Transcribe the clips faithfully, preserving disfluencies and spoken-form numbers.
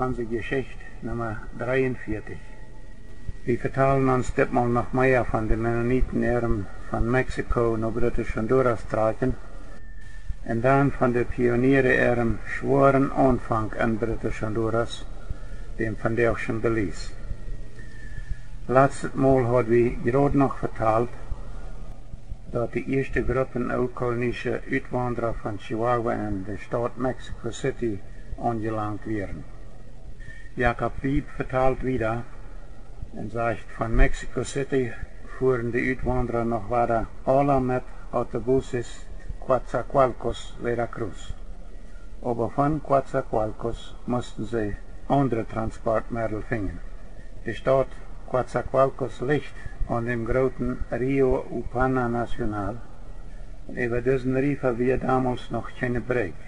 Onse Jeschicht Numma dreeunvieetich. Wie vetalen ons ditmol noch mea von de Mennoniten äarem von Mexiko no Britisch Honduras trakjen un dan von de Pioniere äarem schwoaren Aunfank en Britisch Honduras, däm vondoagschen Belize. Latstet Mol haud wie jrod noch vetalt, daut de ieeschte Gruppen ooltkolonische Utwaundra von Chihuahua en de Staut Mexico City aunjelangt wieren. Jakob Wiebe vetalt wieda un sajcht: Von Mexico City fuaren de Utwaundra noch wada aula met Autobuses Coatzacoalcos, Veracruz. Oba von Coatzacoalcos musten see aundre Transportmeddel finjen. De Staut Coatzacoalcos licht aun däm grooten Rio Upana Nacional. Äwa disen Riefa wia domols noch kjeene Brigj.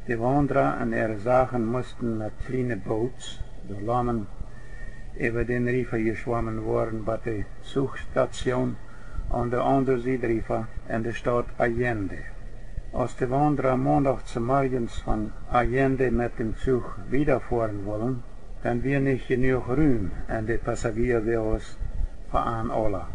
De Waundra un äare Sachen musten met kjliene Boots, de Lommen, äwa dän Riefa jeschwomen woaren bat de Zuchstatsjoon aun de aundre Sied Riefa en de Staut Allende. Aus de Waundra Mondach zemorjes von Allende met däm Zuch wieda foaren wullen, dan wia nich jenuach Rum en de Passagierwoages fa an aula.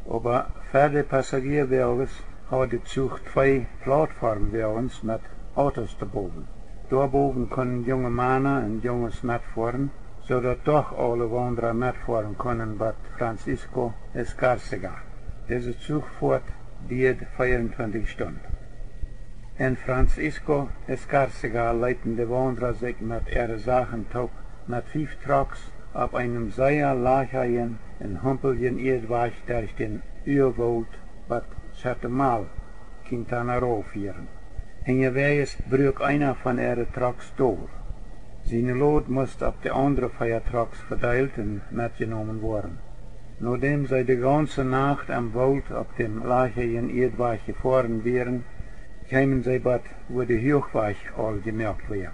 Oba fa de Passagierwoages haud de Zuch twee Plautformwoages met Autos doabowen. Doabowen kunnen junge Mana un Junges metfoaren, soo daut doch aule Waundra metfoaren kunnen bat Francisco Escárcega. Dise Zuchfoat dieed veeauntwintich Stund. En Francisco Escárcega leeten de Waundra sikj met äare Sachen toop met fief Trucks opp eenem sea lachajen un humpeljen Ieedwajch derch dän Uawoolt bat Chetumal, Quintana Roo, fieren. Unjawäajes bruak eena von äare Trucks dol. Siene Load must opp de aundre vea Trucks vedeelt un metjenomen woaren. Nodäm see de gaunze Nacht em Woolt opp däm lachajen Ieedwajch jefoaren wieren, kjeemen see bat wua de Huachwajch aul jemoakt wia.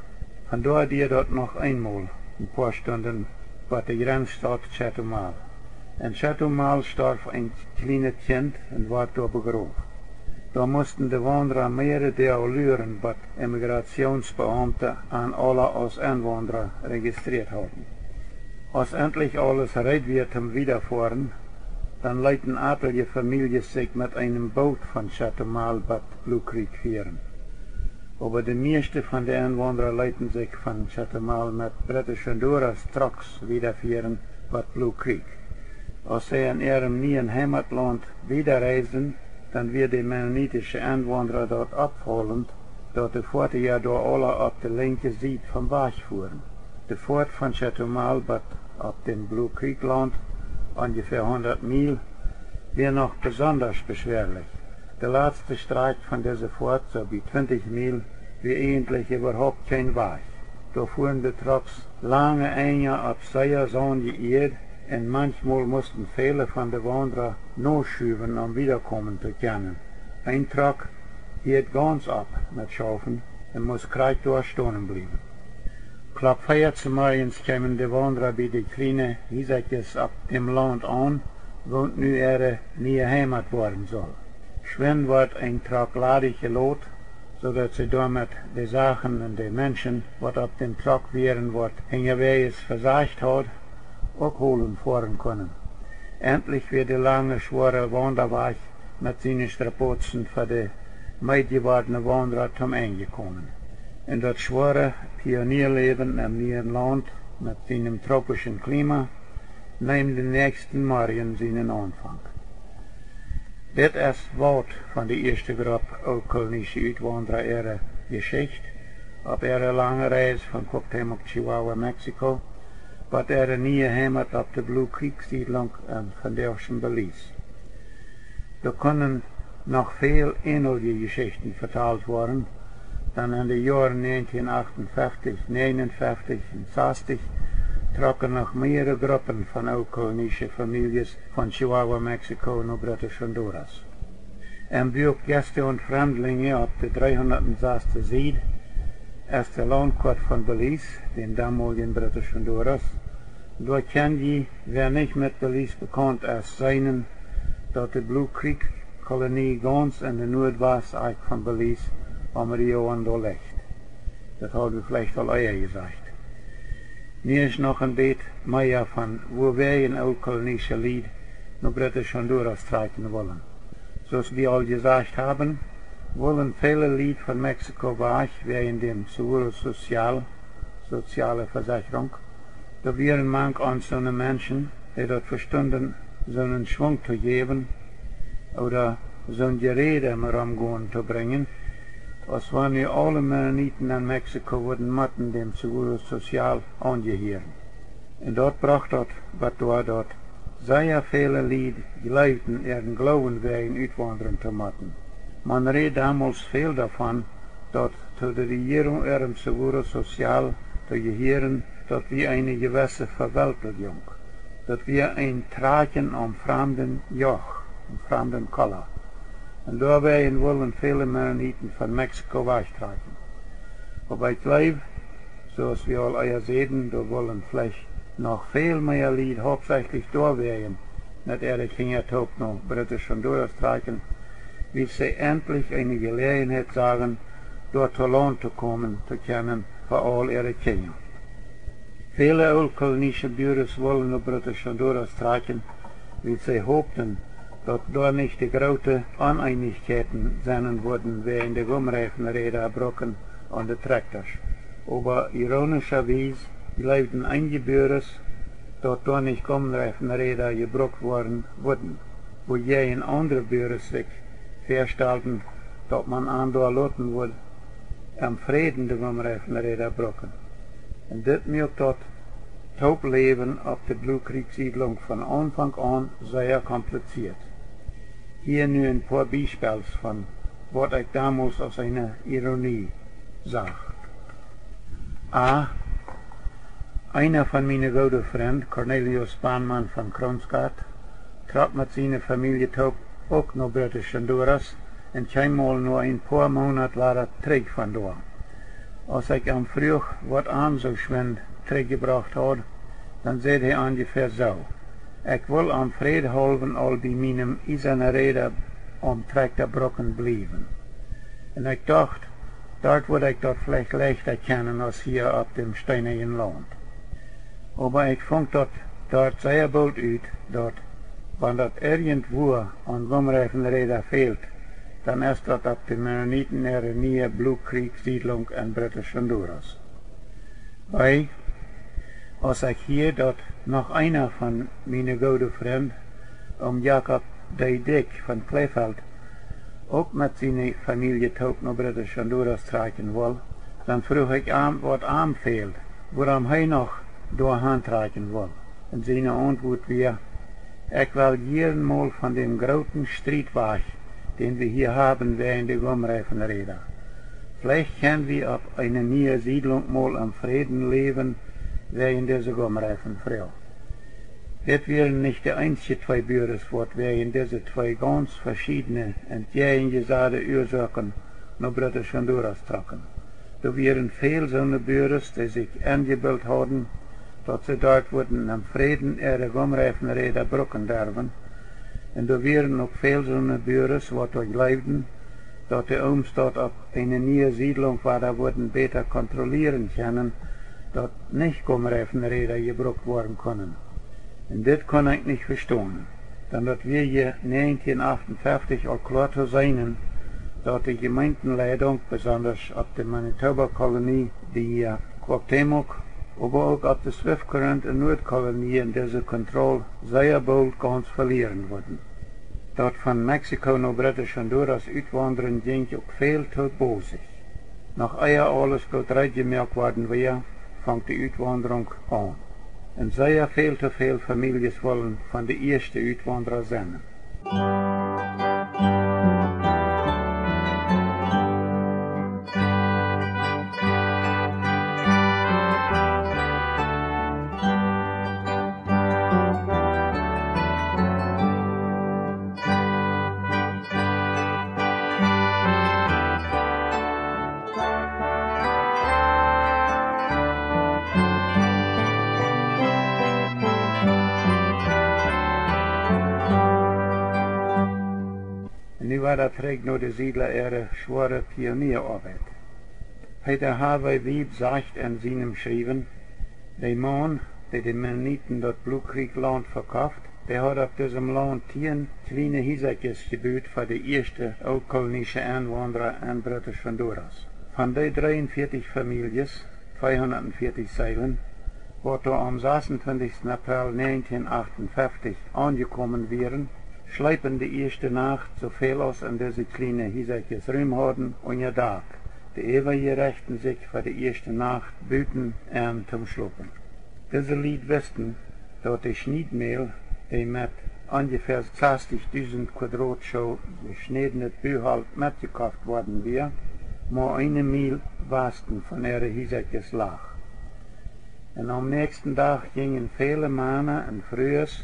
Von doa dieed daut noch eemol een poa Stunden bat de Jrenzstaut Chetumal. En Chetumal storf een kjlienet Kjint un wort doa begroft. Doa musten de Waundra mearere Doag luren, bat Immigrationsbeaumte an aula aus Enwaundra rejistrieet hauden. Aus entlich aules reed wia toom wiedafoaren, dan leeten atelje Famieljes sikj met eenem Boot von Chetumal bat Blue Creek fieren. Oba de mieeschte von de Enwaundra leeten sikj von Chetumal met Britisch Honduras Trucks wiedafieren bat Blue Creek. Aus see en äarem nieen Heimatlaunt wiedareisden, dan wia de mennonitische Enwaundra daut oppfaulent, daut de Foatieja doa aula opp de linkje Sied vom Wajch fuaren. De Foat von Chetumal bat opp däm Blue Creek Launt, onjefäa hundat Miel, wia noch besondasch beschwerlich. De latste Strakj von dise Foat, soo bie twintich Miel, wia eejentlich äwahaupt kjeen Wajch. Doa fuaren de Trucks lange Enja opp sea saundje Ieed un manchmol musten väle von de Waundra noschuwen, om wiedakomen to kjennen. Een Truck hieed gaunz opp met schaufen un must krakjt doa stonen bliewen. Klock vea zemorjes kjeemen de Waundra bie de kjliene Hiesakjes opp däm Launt aun, waut nu äare niee Heimat woaren sull. Schwind wort een Truck ladich jelot, soo daut see doamet de Sachen un de Menschen, waut opp däm Truck wieren, waut unjawäajes vesajcht haud, uk holen foaren kunnen. Entlich wia de lange, schwoare Waundawajch met siene Strapozen fa de meed jewordne Waundra toom Enj jekomen. Un daut schwoare Pionierläwen em nieen Launt met sienem tropischen Klima neem dän näakjsten Morjen sienen Aunfank. Dit es waut von de ieeschte Grupp ooltkolonische Utwaundra äare Jeschicht opp äare lange Reis von Cuauhtémoc, Chihuahua, Mexiko, bat äare niee Heimat opp de Blue Creek Siedlunk em vondoagschen Belize. Doa kunnen noch väl änelje Jeschichten vetalt woaren, dan en de Joaren näajentieen achtunfeftich, näajenunfeftich un sastich trocken noch mearere Gruppen von ooltkolonische Famieljes von Chihuahua, Mexiko, no Britisch Honduras. Em Buak Gäste un Fremdlinge opp de dreehundat un sastje Sied es de Launtkoat von Belize, däm domoljen Britisch Honduras. Doa kjenn jie, wäa nich met Belize bekaunt es, seenen, daut de Blue Creek Kolonie gaunz en de Nuadwastakj von Belize aum Rio Hondo licht. Daut haud wie veleicht aul ea jesajcht. Nu es noch een bät mea von wuawäajen ooltkolonische Lied no Britisch Honduras trakjen wullen. Soo aus wie aul jesajcht haben, wullen väle Lied von Mexiko wajch wäajen däm Seguro Social, soziale Vesechrunk. Doa wieren mank ons soone Menschen, dee daut vestunden, soonen Schwunk to jäwen, ooda soon Jeräd em Romgonen to brinjen, aus wan nu aule Mennoniten en Mexiko wudden motten däm Seguro Social aunjehieren. Un daut brocht daut, waut doa daut sea väle Lied jleewden, äaren Gloowen wäajen utwaundren to motten. Maun räd domols väl doavon, daut to de Rejierunk äarem Seguro Social to jehieren, daut wia eene jewesse Veweltlichunk. Daut wia een Trakjen aum framden Joch, aum framden Kolla. Un doawäajen wullen väle Mennoniten von Mexiko wajchtrakjen. Oba ekj jleew, soo aus wie aul ea säden, doa wullen veleicht noch väl mea Lied hauptsächlich doawäajen met äare Kjinja toop no Britisch Honduras trakjen, wiels see entlich eene Jeläajenheit sagen, doa to Launt to komen to kjennen fa aul äare Kjinja. Väle ooltkolonische Buares wullen no Britisch Honduras trakjen, wiels see hopten, daut doa nich de groote Oneenichkjeiten sennen wudden wäajen de Gumreifenräda brucken aun de Trakjtasch. Oba ironischerwies jleewden eenje Buares, daut doa nich Gumreifenräda jebrukt woaren wudden, wuajäajen aundre Buares sikj väastalden, daut maun an doa loten wudd em Fräden de Gumreifenräda brucken. Un dit muak daut Toopläwen opp de Blue Creek Siedlunk von Aunfank aun sea kompliziert. Hia nu een poa Biespels von waut ekj domols aus eene Ironie sach. A. Eena von miene goode Frind, Cornelius Bahnmann von Kroonstadt, trock met siene Famielje toop uk no Britisch Honduras un kjeem mol no een poa Moonat wada trigj von doa. Aus ekj am fruach, waut am soo schwind trigjjebrocht haud, dan säd hee onjefäa soo: Ekj wull om Fräd haulwen aul bie mienen iesanen Räda aum Trakjta brucken bliewen. Un ekj docht, doa wudd ekj daut veleicht leichta kjennen aus hia opp däm steenajen Launt. Oba ekj funk daut doa sea boolt ut, daut, wan daut irjentwua aun Gumreifenräda fält, dan es daut opp de Mennoniten äare niee Blue Creek Siedlunk en Britisch Honduras. Wiels, aus ekj hieed, daut noch eena von miene goode Frind, Om Jakob D. Dyck von Kleefeld, uk met siene Famielje toop no Britisch Honduras trakjen wull, dan fruach ekj am, waut am fäld, wuarom hee noch doa han trakjen wull. Un siene Auntwuat wia: Ekj well jieren mol von däm grooten Striet wajch, dän wie hia haben wäajen de Gumreifenräda. Veleicht kjenn wie opp eene niee Siedlunk mol em Fräden läwen wäajen dise Gumreifenfroag. Dit wieren nich de eensje twee Buares, waut wäajen dise twee gaunz veschiedne un jäajenjesade Uasoaken no Britisch Honduras trocken. Doa wieren väl soone Buares, dee sikj enjebilt hauden, daut see doa wudden em Fräden äare Gumreifenräda brucken derwen. Un doa wieren uk väl soone Buares, waut doa jleewden, daut de Ooms doa opp eene niee Siedlunk wada wudden bäta kontrollieren kjennen, daut nich Gumreifenräda jebrukt woaren kunnen. Un dit kunn ekj nich vestonen, dan daut wia hia näajentieen achtunfeftich aul kloa to seenen, daut de Jemeentenleidunk, besondasch opp de Manitoba Kolonie, de hia Cuauhtémoc, oba uk opp de Swift Current un Nuadkolonie, dise Kontroll sea boolt gaunz velieren wudden. Daut von Mexiko no Britisch Honduras utwaundren jinkj uk väl to bosich. Noch ea aules goot reed jemoakt worden wia, funk de Utwaundrunk aun. Un sea väl to väl Famieljes wullen von de ieeschte Utwaundra sennen. Un nu wada trigj no de Siedla äare schwoare Pionieaoabeit. Peter Harvey Wiebe sajcht en sienem Schriewen: De Maun, dee de Mennoniten daut Blue Creek Launt vekoft, dee haud opp disem Launt tieen kjliene Hiesakjes jebut fa de ieeschte ooltkolonische Enwaundra en Britisch Honduras. Von dee dreeunvieetich Famieljes, tweehundatveatich Seelen, waut doa aum sasuntwintichsten April negentieen achtunfeftich aunjekomen wieren, schleepen de ieeschte Nacht soo väl aus en dise kjliene Hiesakjes Rum hauden unja Dak. De äwaje rechten sikj fa de ieeschte Nacht buten en toom schlopen. Dise Lied wisten, daut de Schniedmäl, dee met onjefäa sastijdusent Quadratschoh jeschnädenet Buholt metjekoft worden wia, mau eene Miel wasten von äare Hiesakjes lach. Un aum näakjsten Dach jinjen väle Mana un Frues,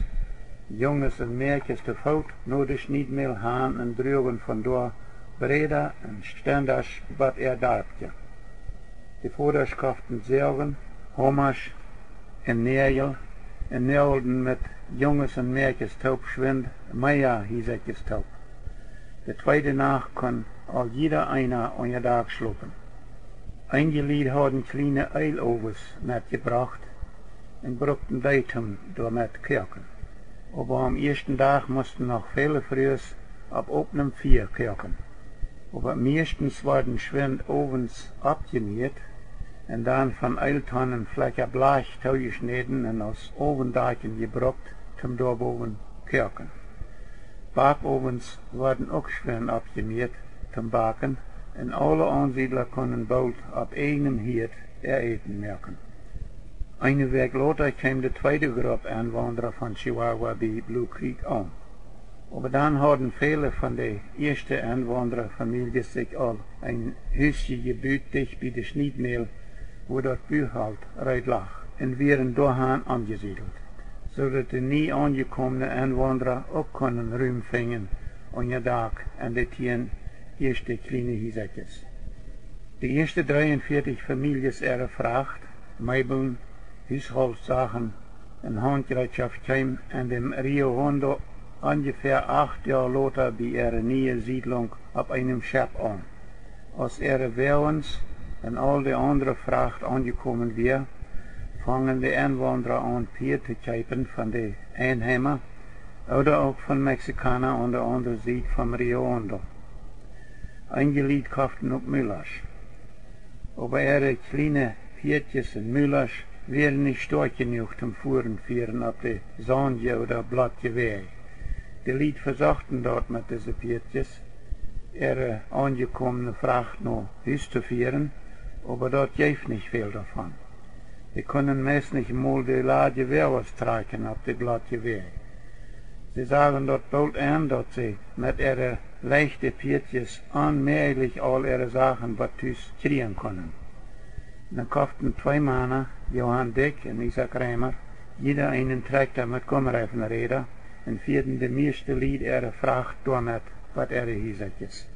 Junges un Mäakjes to Foot no de Schniedmäl han un druagen von doa Bräda un Stendasch bat äa Darpkje. De Vodasch koften Säagen, Homasch un Näajel un näajelden met Junges un Mäakjes toop schwind mea Hiesakjes toop. De tweede Nacht kunn aul jieda eena unja Dak schlopen. Eenje Lied hauden kjliene Eelowes metjebrocht un brukten dee toom doamet koaken. Oba aum ieeschten Dach musten noch väle Frues opp opnem Fia koaken. Oba mieeschtens worden schwind Owes oppjenieet un dan von Eeltonnen Flakja Blajch toojeschnäden un aus Owendakjen jebrukt toom doabowen koaken. Bakowes worden uk schwind oppjenieet toom baken, un aule Aunsiedla kunnen boolt opp ieejnem Hieed äa Äten moaken. Eene Wäakj lota kjeem de tweede Grupp Enwaundra von Chihuahua bie Blue Creek aun. Oba dan hauden väle von de ieeschte Enwaundra Famieljes sikj aul een Husje jebut dicht bie de Schniedmäl, wua daut Buholt reed lach, un wieren doahan omjesiedelt, soo daut de nie aunjekomne Enwaundra uk kunnen Rum finjen unja Dak en de tieen ieeschte kjliene Hiesakjes. De ieeschte dreeunvieetich Famieljes äare Fracht, Meebeln, Husholtsachen un Hauntjereetschoft kjeem en däm Rio Hondo onjefäa acht Joa lota bie äare niee Siedlunk opp eenem Schepp aun. Aus äare Woages un aul de aundre Fracht aunjekomen wia, fungen de Enwaundra aun Pieed to kjeepen von de Einheima ooda uk von Mexikauna aun de aundre Sied vom Rio Hondo. Eenje Lied koften uk Mulasch. Oba äare kjliene Pieedjes un Mulasch wieren nich stoakj jenuach toom fuaren fieren opp de saundje ooda blottje Wäaj. De Lied vesochten daut met dise Pieedjes, äare aunjekomne Fracht no Hus to fieren, oba daut jeef nich väl doavon. Dee kunnen meist nich mol de ladje Woages trakjen opp de blottje Wäaj. See sagen daut boolt en, daut see met äare leichte Pieedjes onmäajlich aul äare Sachen bat Hus kjrieen kunnen. Dan koften twee Mana, Johan Dyck un Isaak Reimer, jieda eenen Trakjta met Gummireifenräda un fieeden de mieeschte Lied äare Fracht doamet bat äare Hiesakjes.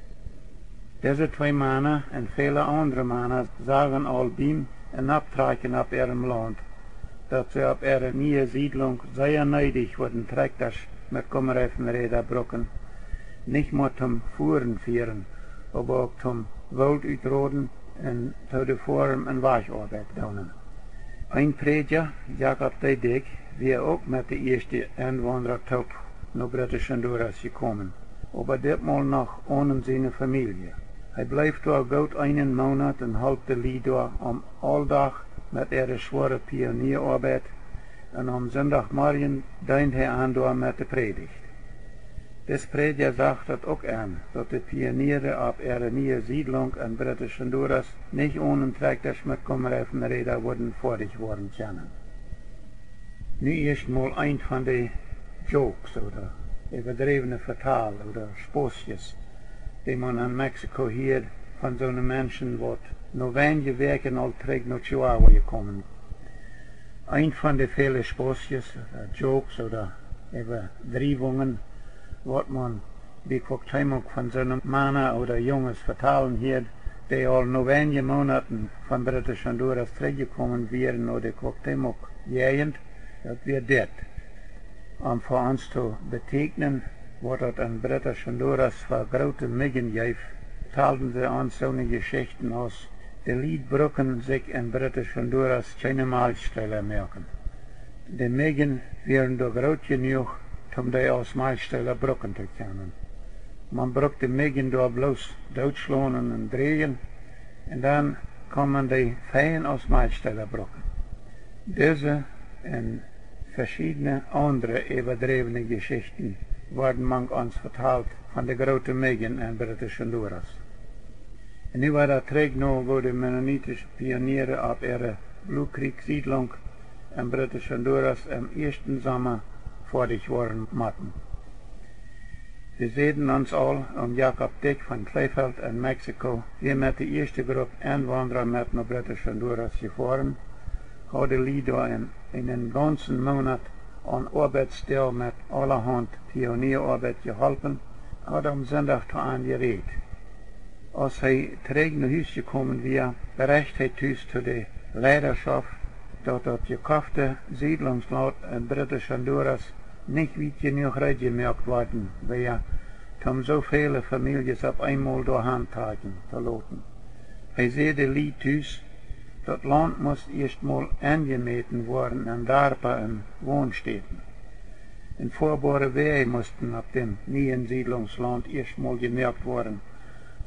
Dise twee Mana un väle aundre Mana sagen aul biem Enopptrakjen opp äarem Launt, daut see opp äare niee Siedlunk sea needich wudden Trakjtasch met Gummireifenräda bruken, nich mau toom fuaren fieren, oba uk toom Woolt utroden un to de Foarm un Wajchoabeit doonen. Een Prädja, Jakob Dyck, wia uk met de ieeschte Enwaundra toop no Britisch Honduras jekomen, oba ditmol noch onen siene Famielje. Hee bleef doa goot eenen Moonat un holp de Lied doa aum Auldach met äare schwoare Pionieaoabeit, un aum Sindachmorjen deend hee an doa met de Prädicht. Dis Prädja sach daut uk en, daut de Pioniere opp äare niee Siedlunk en Britisch Honduras nich onen Trakjtasch met Gummireifenräda wudden foadich woaren kjennen. Nu ieescht mol eent von de jokes ooda äwadräwne Vetal ooda Spossjes, dee maun en Mexiko hieed von soone Menschen, waut no weinje Wäakj aul trigj no Chihuahua jekomen. Eent von de väle Spossjes ooda jokes ooda Äwadriewungen, waut maun bie Cuauhtémoc von soone Mana ooda Junges vetalen hieed, dee aul no weinje Moonaten von Britisch Honduras trigj jekomen wieren no de Cuauhtémoc Jäajent, daut wia dit: Om fa ons to betieekjnen, waut daut en Britisch Honduras fa groote Mijjen jeef, vetalden see ons soone Jeschichten aus: De Lied bruken sikj en Britisch Honduras kjeene Malkjsteela moaken. De Mäakjen wieren doa groot jenuach, om dee aus Malkjsteela bruken to kjennen. Maun brukt de Mäakjen doa bloos dootschlonen un dräjen, un dan kaun maun dee fein aus Malkjsteela bruken. Dise un veschiedne aundre äwadräwne Jeschichten worden mank ons vetalt von de groote Mäakjen en Britisch Honduras. Un nu wada trigj no woo de mennonitische Pioniere opp äare Blue Creek Siedlunk en Britisch Honduras em ieeschten Somma foadich woaren motten. Wie säden ons aul, Om Jakob Dyck von Kleefeld en Mexiko wia met de ieeschte Grupp Enwaundra met no Britisch Honduras jefoaren, haud de Lied doa en eenen gaunzen Moonat aun Oabeitsdoag met aulahaunt Pionieaoabeit jeholpen, haud om Sindach to an jerät. Aus hee trigj no Hus jekomen wia, berecht hee tus to de Leidaschoft, daut daut jekofte Siedlungslaunt en Britisch Honduras nich wiet jenuach reed jemoakt worden wia, om soo väle Famieljes opp eenmol doahan trakjen to loten. Hee säd de Lied tus, daut Launt must ieescht mol enjemäten woaren en Darpa un Wonstäden. Un foaboare Wäaj musten opp däm nieen Siedlungslaunt ieescht mol jemoakt woaren,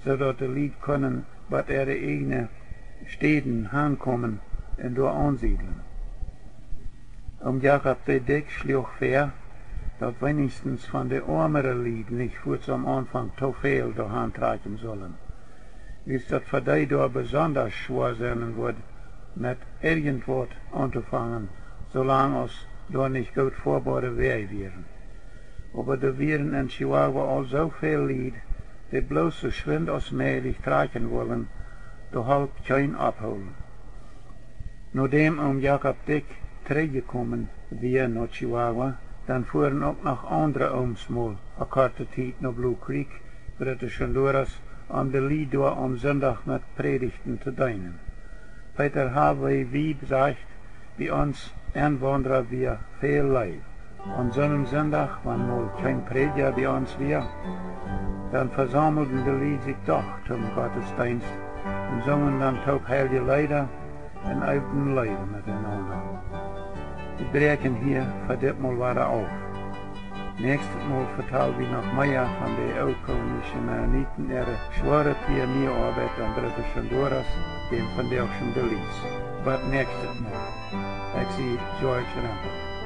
soo daut de Lied kunnen bot äare ieejne Städen hankomen un doa aunsiedlen. Om Jakob Dyck schluach väa, daut weenichstens von de oamere Lied nich fuats aum Aunfank too väl doahan trakjen sullen, wiels daut fa dee doa besondasch schwoa sennen wudd, met irjentwaut auntofangen, soo lang aus doa nich goot foaboare Wäaj wieren. Oba doa wieren en Chihuahua aul soo väl Lied, dee bloos soo schwind aus mäajlich trakjen wullen, doa holp kjeen Opphoolen. Nodäm Om Jakob Dyck trigj jekomen wia no Chihuahua, dan fuaren uk noch aundre Ooms mol fa korte Tiet no Blue Creek, Britisch Honduras, om de Lied doa aum Sindach met Prädichten to deenen. Peter Harvey Wiebe sajcht, bie ons Enwaundra wia väl Leew. Aun soonem Sindach, wan mol kjeen Prädja bie ons wia, dan vesaumelden de Lied sikj doch toom Gottesdeenst un sungen dan toop heilje Leeda un eewden Leew met eenaunda. Wie bräakjen hia fa dit Mol wada auf. Näakjstet Mol vetal wie noch mea von de ooltkolonische Mennoniten äare schwoare Pionieaoabeit en Britisch Honduras, däm vondoagschen Belize. Bot näakjstet Mol. Ekj sie George Rempel.